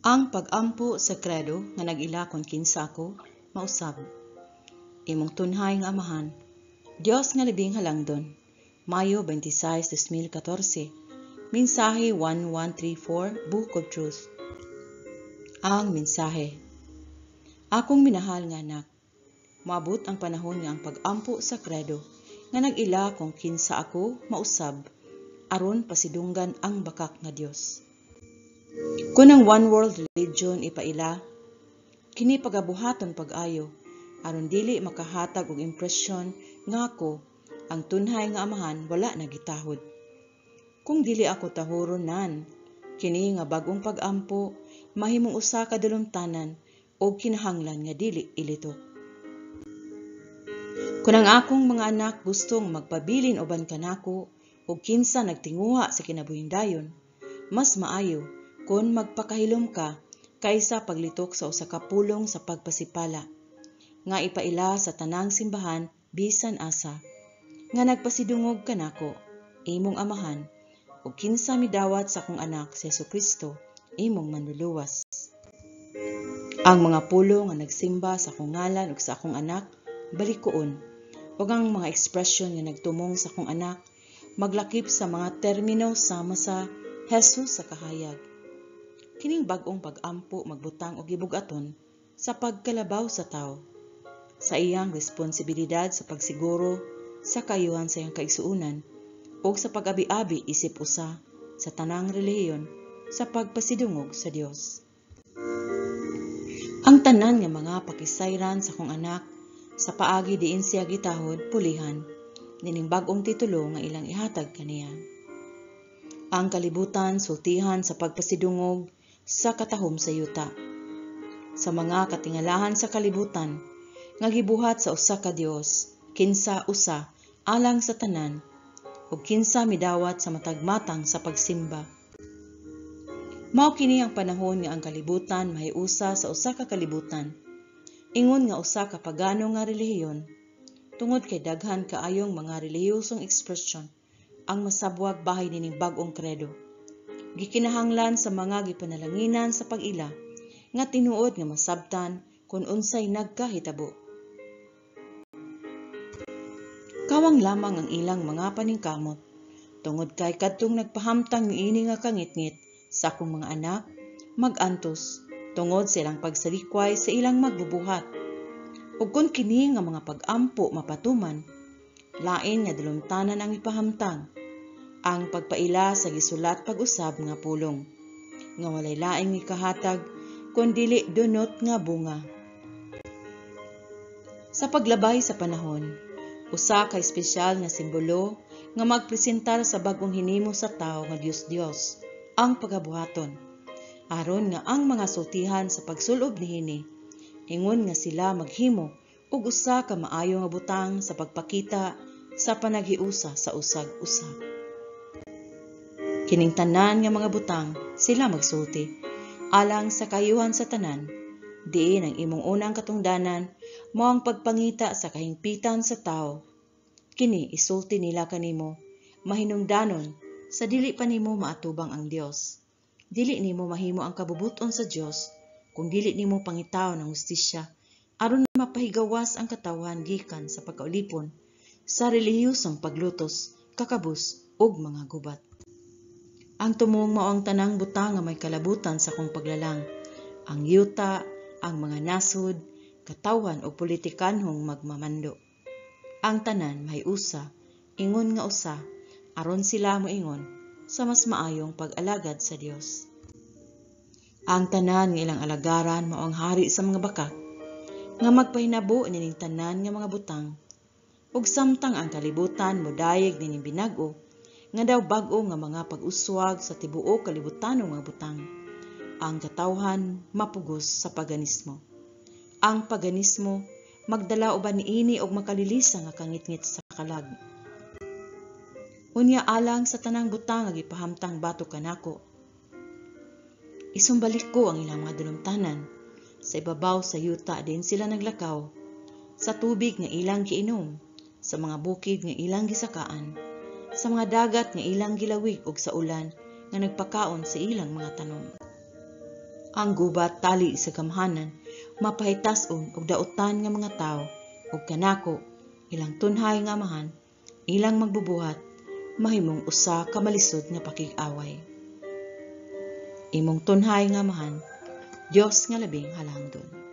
Ang pag-ampo sa kredo nga nag-ila kon kinsa ako, mausab. Imong tunhay nga Amahan, Dios nga labing halangdon. Mayo 26, 2014. Mensahe 1134, Book of Truth. Ang mensahe. Akong minahal nga anak, moabot ang panahon nga ang pag-ampo sa kredo nga nag-ila kung kinsa ako, mausab, aron pasidunggan ang bakak nga Dios. Kung ang one world religion ipaila, kini pagabuhaton pag-ayo aron dili makahatag og impresyon nga ako, ang tunhay nga Amahan, wala na gitahod. Kung dili ako tahuron nan, kini nga bag-ong pag-ampo mahimong usa ka dalumtanan og kinahanglan nga dili ilitok. Kung ang akong mga anak gusto nga magpabilin uban kanako ug kinsa nagtinguha sa kinabuhing dayon, mas maayo kon magpakahilom ka kaysa paglitok sa usa ka pulong sa pagpasipala nga ipaila sa tanang simbahan bisan asa nga nagpasidungog kanako, imong Amahan, ug kinsa midawat sa akong Anak si Hesukristo, imong Manluluwas. Ang mga pulong nga nagsimba sa akong ngalan ug sa akong Anak, balikuon, ug ang mga ekspresyon nga nagtumong sa akong Anak maglakip sa mga termino sama sa Jesus sa kahayag. Kining bag-ong pag-ampo magbutang og gibug-aton sa pagkalabaw sa tawo sa iyang responsibilidad sa pagsiguro sa kaayuhan sa iyang kaigsuonan ug sa pag-abi-abi isip usa sa tanang relihiyon sa pagpasidungog sa Dios. Ang tanan nga mga pakisayran sa akong Anak sa paagi diin siya gitahod, pulihan nining bag-ong titulo nga ilang ihatag kaniya. Ang kalibutan sultihan sa pagpasidungog sa katahom sa yuta, sa mga katingalahan sa kalibutan nga gibuhat sa usa ka Dios, kinsa usa alang sa tanan ug kinsa midawat sa matag matang sa pagsimba. Mao kini ang panahon nga ang kalibutan mahiusa sa usa ka kalibutan ingon nga usa ka pagano nga relihiyon, tungod kay daghan kaayong mga relihiyosong ekspresyon ang masabwag bahin nining bag-ong kredo. Gikinahanglan sa mga gipanalanginan sa pag-ila nga tinuod nga masabtan kung unsay nagkahitabo. Kawang lamang ang ilang mga paningkamot, tungod kay kadtong nagpahamtang niini nga kangitngit sa akong mga anak, mag-antos tungod sa ilang pagsalikway sa ilang magbubuhat. Ug kun kini nga mga pag-ampo mapatuman, lain nga dalumtanan ang ipahamtang, ang pagpaila sa gisulat pag-usab nga pulong, nga walay laing ikahatag kun dili dunot nga bunga. Sa paglabay sa panahon, usa ka espesyal nga simbolo nga magpresentar sa bag-ong hinimo sa tawo nga Dios-Dios ang pagabuhaton, aron nga ang mga sultihan sa pagsulob niini, ingon nga sila maghimo og usa ka maayo nga butang sa pagpakita sa panaghiusa sa usag-usa. Kining tanan nga mga butang sila magsulti alang sa kayuhan sa tanan, diin ang imong unang katungdanan mao ang pagpangita sa kahingpitan sa tawo. Kini isulti nila kanimo mahinungdanon sa dili pa nimo maatubang ang Dios. Dili nimo mahimo ang kabubuton sa Dios kung dili nimo pangitaon ang hustisya aron mapahigawas ang katawhan gikan sa pagkaulipon sa relihiyosong paglutos, kakabus ug mga gubat. Ang tumong mao ang tanang butang nga may kalabutan sa akong paglalang, ang yuta, ang mga nasod, katawhan ug politikanhong magmamando. Ang tanan mahiusa, ingon nga usa, aron sila moingon sa mas maayong pag-alagad sa Dios. Ang tanan nga ilang alagaran mao ang hari sa mga bakak, nga magpahinabo nining tanan nga mga butang. Ug samtang ang kalibutan modayeg nining binag-o, nga daw bag-o nga mga pag-uswag sa tibuok kalibutano nga butang, ang katawhan mapugos sa paganismo. Ang paganismo magdala uban niini og makalilisa nga kangitngit sa kalag. Unya alang sa tanang butang nga gipahamtang batok kanako, isumbalik ko ang ilang mga dalumtanan. Sa ibabaw sa yuta din sila naglakaw, sa tubig nga ilang giinom, sa mga bukid nga ilang gisakaan, sa mga dagat nga ilang gilawig ug sa ulan nga nagpakaon sa ilang mga tanom. Ang gubat tali sa gamhanan, mapahitas-on og dautan nga mga tawo ug kanako ilang tunhay nga amahan, ilang magbubuhat mahimong usa ka malisod nga pakig-away. Imong tunhay nga amahan, Dios nga labing halangdon.